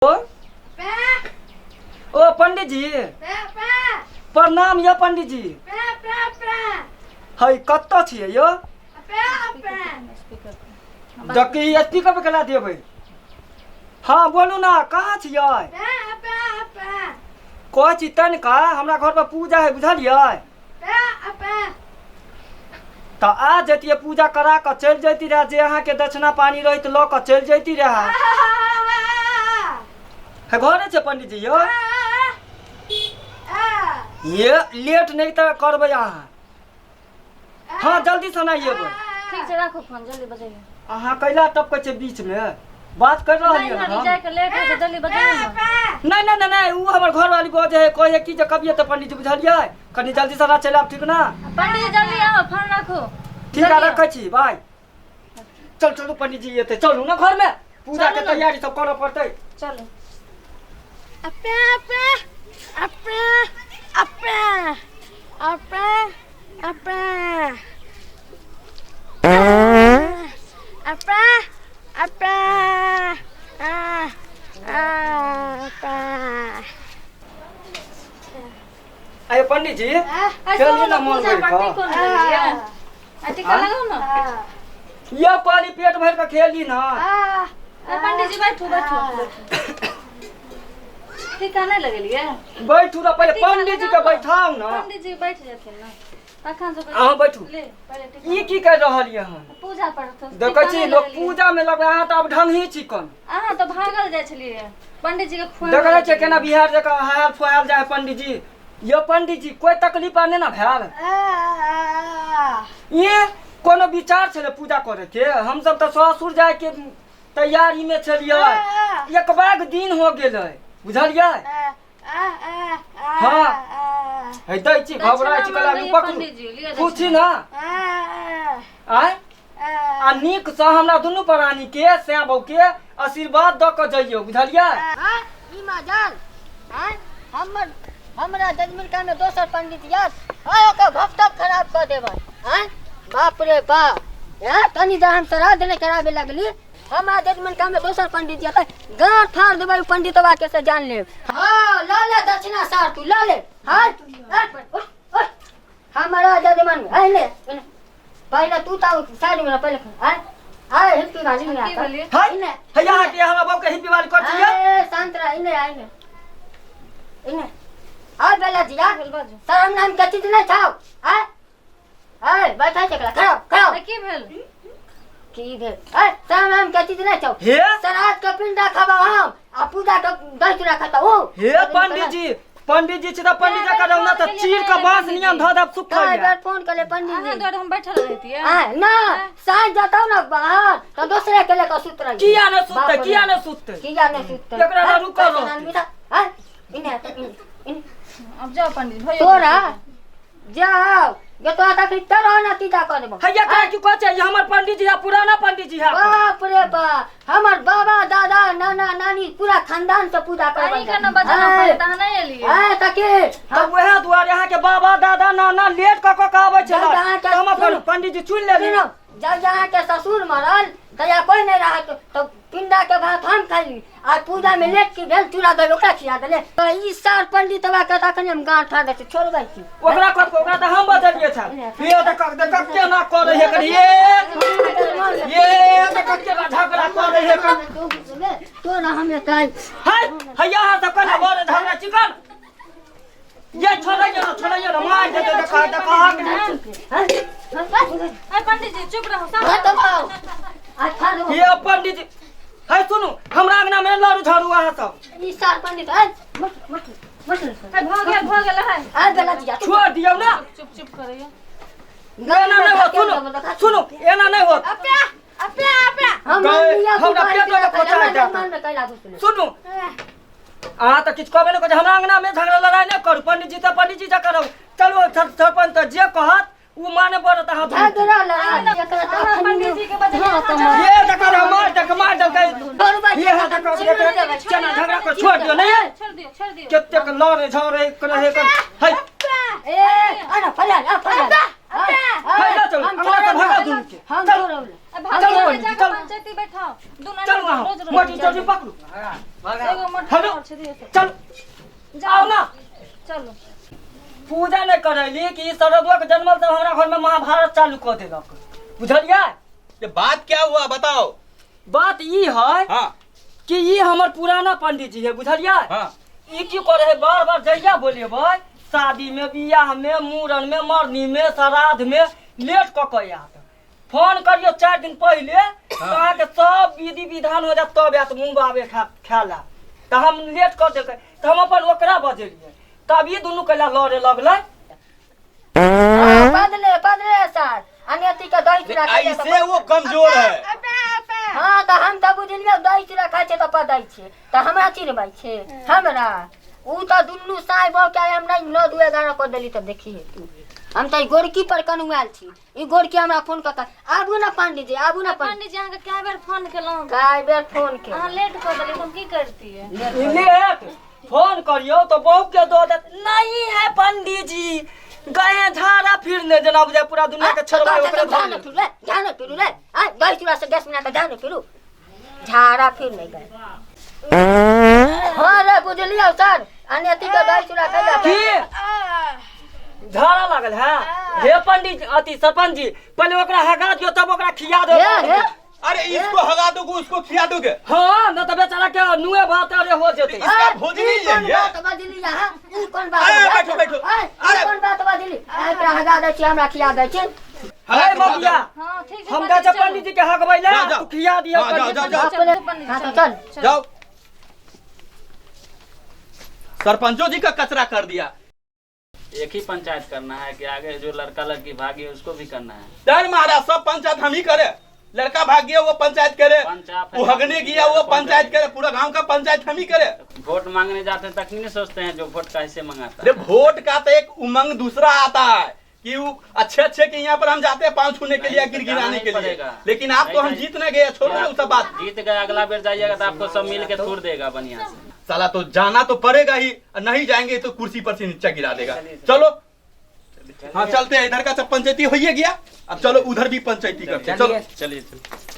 ओ ओ पंडित जी, प्रणाम यौ पंडित जी। है कतऽ छियै यौ? देखी स्पीकर पे केना देबै। हाँ बोलू ना, कहाँ छियै? कहै छी तनिका हमरा घर पर पूजा है, बुझलियै? तऽ आ जैतियै, पूजा करा कऽ चलि जैती रहए, जे अहाँके दक्षिणा पानी रहैत लऽ कऽ चलि जैती रहए। हे घरे छै पंडित जी यौ? ये लेट नहि तऽ करबै अहाँ। हाँ जल्दी से नहि एबै। ठीक छै, राखू फोन, जल्दी बजैयौ। अहाँ कैला टपकै छै बीचमे? बात कर रहल नहीं यऽ नहीं हम। जाके लेट हो जल्दी बजैयौ ना। नहि नहि नहि नहि, ओ हमर घरवाली बजै है, कहै है कि जे कभिए तऽ पंडित जी, बुझलियै? कनि जल्दी से चलि आब, ठीक ना? पंडित जी जल्दी आओ, फोन राखू। ठीक है, जल्दी आओ। रखै छी, बाय। चल चलू पंडित जी एतै, चलू ने घरमे पूजा के चलू ने। तैयारी सब करऽ पड़तै। चलू। अपे अपे अपे अपे अपे अपे अपे अपे आ आ अपे। आयो पंडित जी। आ चलिए सुनू ना ना, मन पूजा भरि पाठ कऽ। कोन लेलियै? आ टीका लगाउ ना। ये पानी पेट भरि कऽ खेली ना। आ पंडित जी बैठू बैठू बैठू। टीका नहि लगेलियै? बैठू ना पहिले, टीका पंडित जी के लगाउ ना। बैठाउ ना। पंडित जी बैठ जेथिन ना तखन से। अहाँ बैठू। ले पहिले टीका। ई की कर रहल ये हन? पूजा पड़त। देखै छी लोक पूजा में लगबै, अहाँ तऽ आब ढंगही छी कन। अहाँ तऽ भागल जाइ छलियै पंडित जी के खुआ। देखै छियै केना बिहार जकाँ हायल फुहायल जाइ है पंडित जी। यो पंडित जी, कोई तकलीफ आ नहि ने भेल? ये कोनो विचार छलै पूजा करे के? हमसब तऽ ससुर जाय के तैयारी में छलियै, एक बैग दिन हो गेलै, बुझलियै? हाँ है दै छी, घबराइ छी कला पकड़ू पूछी ना। आय आ नीक से हमरा दुनू प्राणी के सैं बहू के आशीर्वाद दऽ कऽ जइयौ, बुझलियै? ई माजाल आय हमर हमरा जजमिलका में दोसर पंडित यार आय ओकर भक्तब खराब कऽ देबै। आय बाप रे बाप, हैं तनी दा हम श्राद्ध नहि कराबे लगली, हमरा जजमिलका में दोसर पंडित जी गाँठ फाड़ देबै उ पंडितवा के से जान लेब। हाँ लऽ ले दक्षिणा सार, तू लऽ ले। हाँ उठ उठ, हमरा जजमान में आय ले पहिले तू तो साइड में पहिले आय आय हिप्पी वाली में की भेलै? है है यहाँ के हमरा बाबू के हिप्पी वाली कर छियै। ए शांत रह, इने आइ ने इने आय बेला जिया। भेल बाजू। शरम नाम के चीज नहीं छाओ। आय आय बैठा चकला खड़ा खड़ा। आ की भेल? की भेल? आय शरम नाम के चीज नहीं छाओ। हे श्राद्ध के पिंडा खाबा हम आ पूजा के दही चूड़ा खाता ओ। हे पंडित जी, पंडित जी छी तऽ पंडित जी करौ ना तऽ चीर के बांस नियन धऽ देब सुखल। कई बेर फोन करे पंडित अहाँ जी। दुआरे हम बैठल रहितियै। आय ना साँझ जतौ ना बाहर तो दूसरे के लेकर सुत रही। किया ने सुततै? किया ने सुततै? किया ने सुततै? एकरा ना रुकल रहतै। आय इने तो इने इने। अब जाओ पंडित जी, भयो। तोरा जाओ गे तोरा तखनी तोरा ना तीजा कर देबो। हैया का की कहै छै? ई हमर पंडित जी है, पुराना पंडित जी है। बाप रे बाप, हमर बाबा दादा नाना नानी पूरा खानदान से पूजा करबै। अहीं के न बजना पड़े तऽ अहाँ नहि एलियै। आय तके तऽ उएह दुआरे अहाँके बाबा दादा नाना लेट कऽ कऽ के आबै छलै। जब अहाँके तऽ हम अपन सुनू। पंडित जी चुनि लेली। सुनो, जब अहाँके ससुर मरल तहिया कोई नहीं रहत तो पिंडा के भात हम खैली आ पूजा में लेट की भेल चूड़ा दही ओकरा खिया देले। तो ई सार पंडित बाबा के तखन हम गांठ फाड़ दै छी, छोड़बै की? ओकरा कत ओकरा तऽ हम बजलियै छल। ये तऽ कक देख केना करै है कनि, ये ये तऽ कक केना झगड़ा करै है कन। तोरा हम एतै है हैया अहाँ सब कने बड़ झगड़ा चिकन। ये छोड़ैयो ना, छोड़ैयो ना, मार देतै। देखा देखा। अरे पंडित जी चुप रहू सब। ये पंडित जी है, सुनू, हमरा अंगना में लड़ू झाड़ू अहाँ सब। ई सार पंडित है मत मत मत। अरे भऽ गेल, भऽ गेल है। आ बेला जिया छोड़ दियौ ना। चुप चुप करैयौ। एना नहि होत, सुनू सुनू, एना नहि होत। अपे अपे अपे हम हमरा पेटो में खोचा जाता। मन में कैला घुसले। सुनू, अहाँ तऽ किछु कहबे नहि करै छी। हमरा अंगना में झगड़ा लड़ाइ नहि करू। पंडित जी तऽ पंडित जी तऽ करब। चलू सरपंच तऽ जे कहत ओ माने पड़त अहाँ दुनू के। झगड़ा लड़ाई एकरा तऽ अहाँ पंडित जी के बजलियै। ये देखो रे, मार देख, मार देलकै। ये है देखो देखो, केना झगड़ा कर छोड़ दियौ नहीं। छोड़ दियौ, छोड़ दियौ। कतेक लड़े झगड़े करे है है। ए आना फला आ फला। फैला चलू, अंगना से भगा दुनू के। हम चलू। छोड़ब। अब भाग चलू जाके पंडित जी, चलू। पंचायती बैठाओ दुनू। चलू अहाँ रोज रोज मोटी चोटी पकड़ू। एगो मोटी। Report hello. और छै दियौ सब। चल जाओ आओ ना। चलो। पूजा नहीं करैली कि ई शरदुआ के जन्मल तब हमरा घर में महाभारत चालू कऽ देलक, बुझलियै? ये बात क्या हुआ बताओ। बात ई है हाँ कि ई हमर पुराना पंडित जी है, बुझलियै? हाँ। ई की करे है, बार बार जहिया बोलेबै शादी में, बियाह में, मूड़न में, मरनी में, श्राद्ध में लेट कऽ के आयत। फोन करियो 4 दिन पहिले तऽ अहाँके सब विधि विधान हो जायत तब आयत मुँह बाबे खा खाय ला। तऽ हम लेट कऽ देलकै तऽ हम अपन ओकरा बजेलियै, तब ई दुनू कैला लड़े लगलै। हाँ, बदले बदले सर अनेती के दही चूड़ा खाइ छै तऽ ऐसे वो कमजोर है। हाँ तऽ हम तऽ बुझलियै दही चूड़ा खाइ छै तऽ पदै छै तऽ हमरा चिढ़बै छै हमरा। उ तऽ दुनू साँय बहू के हम नहि 9 2 11 कऽ देली तऽ देखिहे तू। हम तऽ ई गोरकी पर कनुआयल छी, ई गोरकी हमरा फोन कऽ कऽ आबू ने पंडीजी, आबू ने पंडीजी। पंडीजी अहाँके कए बेर फोन केलहुँ? कए बेर फोन केलहुँ। अहाँ लेट कऽ देलियै तऽ हम की करतियै? लेट फोन करियौ तऽ बहू के दऽ देत नहीं है पंडीजी गए झाड़ा फिरने, जेना बुझाय पूरा दुनिया के छोड़बै ओकरे झाड़ा धर। फिरू रे, झाड़ा फिरू रे, आय दही चूड़ा से गैस बना कऽ झाड़ा फिरू, झाड़ा फिर नहीं गए। हाँ रे बुझलियौ सर अनेती के दही चूड़ा खैला की झाड़ा लागल है? हे पंडित अति सरपंच जी पहले ओकरा हगा दियौ तब ओकरा खिया दियौ। हे, हे। अरे इसको हगा दोगे उसको खिया दोगे? हाँ न तो बेचारा के नुए भात अरे हो जेते। इसका भोजन ही ई कोन यही है। बात बजली अहाँ? ई कोन बात अरे, बजली? बैठो, बैठो। अरे, ई अरे। कोन बात बजली? अरे, एकरा हगा दै छी, हमरा खिया दै छी। हगा हे के खिला ममिया, दो। हाँ, ठीक छै, हम जाइ पंडीजी, छियै पंडीजी के हगबै ले, जाओ, जाओ। तू खिया दियौ हाँ, जाओ, पंडीजी। जाओ, जाओ। चलो, पंडीजी, हाँ, तो चलो। चल। जाओ। सरपंचों जी का कचरा कर दिया। एक ही पंचायत करना है कि आगे जो लड़का लड़की भागी उसको भी करना है? डर महाराज सब पंचायत हम ही करे। लड़का भाग गया वो पंचायत करे, पंचायत वो हगने गया वो पंचायत करे, पूरा गांव का पंचायत हम ही करे। वोट मांगने जाते हैं तखनी नहीं सोचते हैं जो वोट कैसे मंगाता अरे है। वोट का तो एक उमंग दूसरा आता है कि वो अच्छे अच्छे के यहाँ पर हम जाते हैं पाँव छूने के लिए, नहीं, गिर तो जाना गिराने ही के लिए। पड़ेगा। लेकिन आप तो हम नहीं, जीत न गए, छोड़ो ना वो सब बात। जीत गए अगला बेर जाइएगा तो आपको सब मिल के थूर देगा बढ़िया से। साला तो जाना तो पड़ेगा ही, और नहीं जाएंगे तो कुर्सी पर से नीचे गिरा देगा। चलो हाँ चलते हैं, इधर का सब पंचायती हो ही गया, अब चलो उधर भी पंचायती करते हैं। चलो चलिए चलिए।